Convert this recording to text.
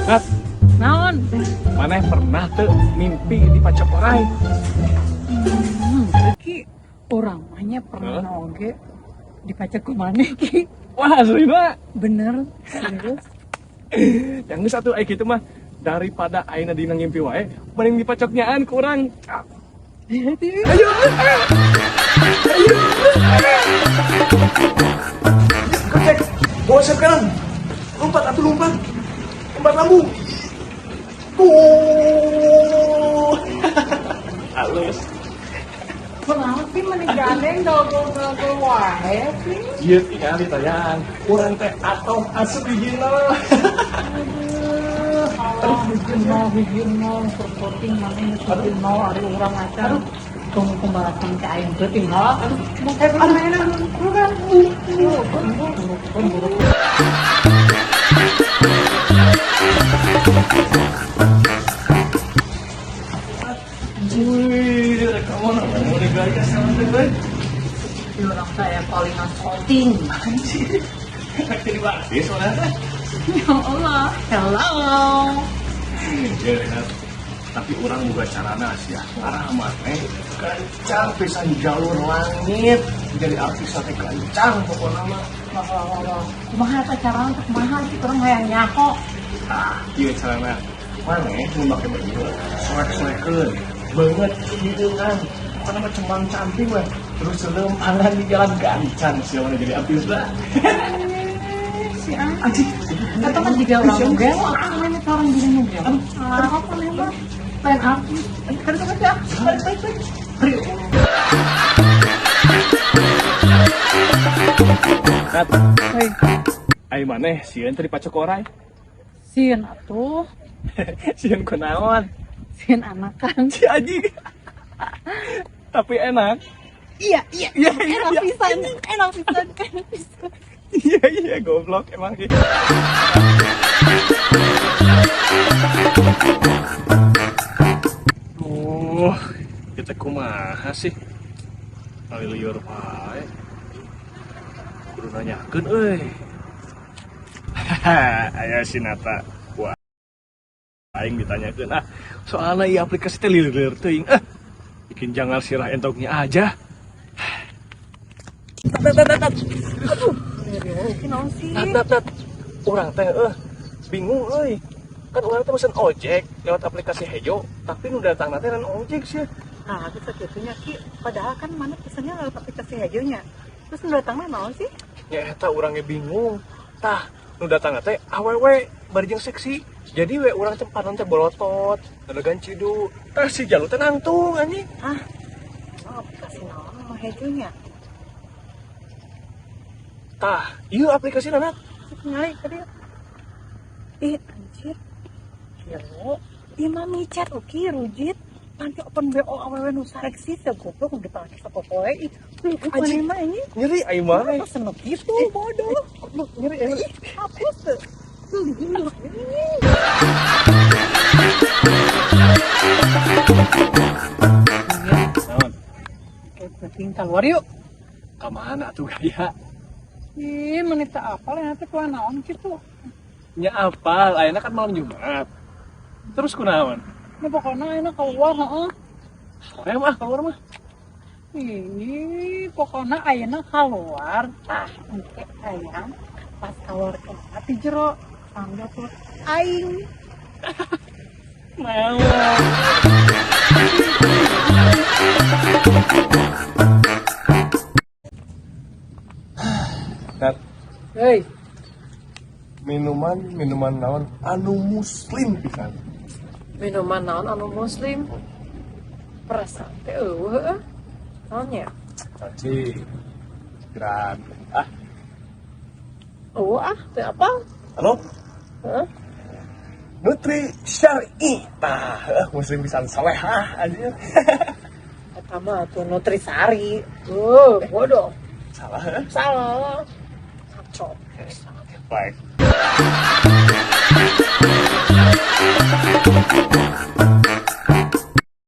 Nat, Naon? Maneh pernah tuh mimpi dipacok orai? Ki, urang mah nya pernah Hah? Oge dipacok ku maneh, Ki. Wah, asli mah. Bener, serius. Yang satu ai gitu mah daripada aina dina ngimpi wae, mending dipacok nyaan ku urang. Ayo. Ayo. Cek, bawa sayap kanan. Lompat atau lompat. Lompat lambung. Tuh. Halus. Kunaon sih meni gandeng gol-gol wae sih? Ieu tinggal ditayang. Urang teh atom asup hijina. Aduh, hiji nol, hiji nol, supporting maneh hiji nol, ari urang acan. Tunggu pembalasan ke aing peuting ha. Aduh, mau kayak gimana? Bukan. Buruk, buruk. Wih, rekaman apa mau gaya sama teh gue. Urang saya paling salting. Anjir. Efek jadi artis soalnya teh. Ya Allah. Hello. Ya, Renat. Tapi urang boga carana sih ya. Arah maneh kencang pisan jalur langit jadi artis teh kencang pokoknya mah. Wah, wah, wah, wah. Kumaha eta carana teh, kumaha sih, kurang hayang nyaho. Tah, ieu carana. Maneh mun make baju soek-soekeun beungeut hideungan. Pokoknya mah cemang camping lah. Terus selempangan di jalan gancang sih maneh jadi artis lah. Si ah. Anjing. Eta mah jiga urang nu gelo, ah maneh teh orang jadi nu gelo. Ah, apa maneh mah? Lain artis. Kan itu kan ya. Balik, balik, balik. Balik. Kat, Hei, ai maneh sieun teh dipacok orai? Sieun atuh, Sieun kunaon? Sieun anakan. Si anjing. Tapi enak. Iya. Iya, Enak iya. pisan, enak pisan, enak pisan. Iya, goblok emang sih. Duh, kita kumaha sih? Kali lieur wae. Kudu nanyakeun euy. Aya si Nata. Wah. Aing ditanyakeun ah. Soalnya ieu aplikasi teh lieur-lieur teuing. Ah, bikin jangan sirah entoknya aja. Tat, tat, tat, tat. Aduh, naon sih? Tat, tat, tat. Urang teh bingung euy. Kan urang teh mesen ojek lewat aplikasi Hejo, tapi nu datang teh lain ojek sih. Nah, aku sakitunya Ki. Padahal kan mana pesannya lewat aplikasi Hejonya. Terus nu datangna naon sih? Ya eta urangnya bingung. Tah, nu datang teh awewe bari jeung seksi. Jadi we urang teh panon teh bolotot, dadegan cidu. Tah si jalu teh nangtung anjing. Hah? Oh, aplikasi naon nama Hejonya? Tah, ieu aplikasi Nat. Cek ngali tadi. Ih, anjir. Gila. Ieu mah micet oke rujit. Panti open BO awewe nu seksi teh goblok udah dipake sapopoe. Ih, Anjing. maneh mah ini. Nyeri aing mah. Kenapa seneng gitu bodoh? Goblok nyeri aing. Ih, hapus tuh. Tuh, gini. Naon? Oke, penting keluar yuk. Ka mana atuh gaya? Ih, menit tak apal ya nanti kuah naon gitu. Nya apal, ayeuna kan malam Jumat. Terus kunaon? Ini pokoknya enak keluar, heeh. Hoream ah keluar mah. Ih, pokoknya ayeuna keluar. Tah, engke hayang pas keluar ke ti jero sambil tuh aing. Mau. Nat, Hei, minuman minuman naon anu muslim pisan. Minuman naon anu muslim? Perasaan teh eueuh heueuh. Naon nya? Caci. Gerak. Ah, Eueuh ah, teu apal. halo. Heeh. Nutri Syar'i. Tah, muslim pisan solehah anjir. Eta mah atuh Nutrisari. Bodoh. Salah, heuh. Salah. Kacau. Baik.